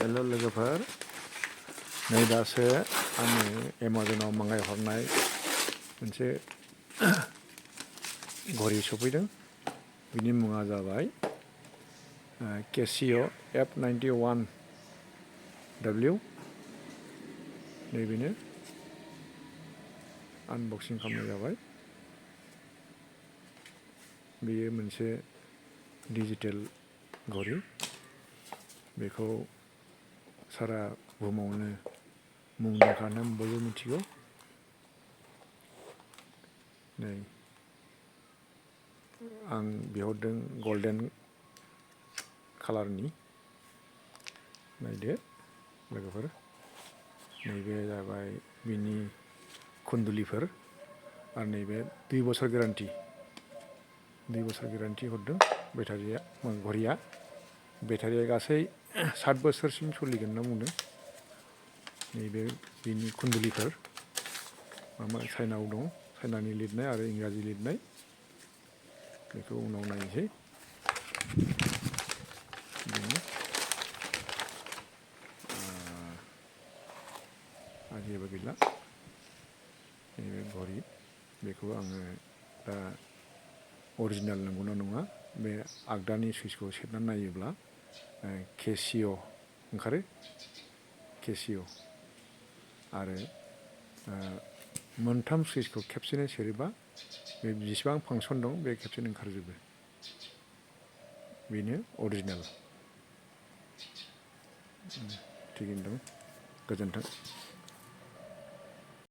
हेल' लोगोफोर, नै दासो आङो एमाजनाव मंगायहरनाय मोनसे घड़ी सफैदों। बिनि मुङा जाबाय CASIO F91W। नैबेनो आनबक्सिं खालामनाय जाबाय। बेयो मोनसे डिजिटेल घड़ी। बेखौ सारा बुहुमावनो मुंदांखा होननानै बयबो मिथिगौ। नै आं बिहरदों गल्डेन कालारनि। नायदो लोगोफोर, नैबे जाबाय बिनि खुन्दुलिफोर आरो नैबे 2 बोसोर गेरान्टि। 2 बोसोर गेरान्टि हरदों बेटारिया, घड़ीया। बेटारिया गासै 7 बोसोरसिम सोलिगोन होनना बुंदों। नैबे बिनि खुन्दुलिफोर माबा चाइनायाव दं, चाइनानि लिरनाय आरो इंराजि लिरनाय। बेखौ उनाव नायनोसै। बेनो जेबो गैला। नैबे घड़ी, बेखौ आङो दा अरिजिनाल नंगौना नङा, बे आगदानि सुइचखौ सेरनानै नायोब्ला CASIO ओंखारो। CASIO आरो मोनथाम सुइचखौ खेबसेनो सेरोबा बे जेसेबां फांसन दं बे खेबसेनो ओंखारजोबो। बेनो अरिजिनाल। थिगैनो दं। गोजोन्थों।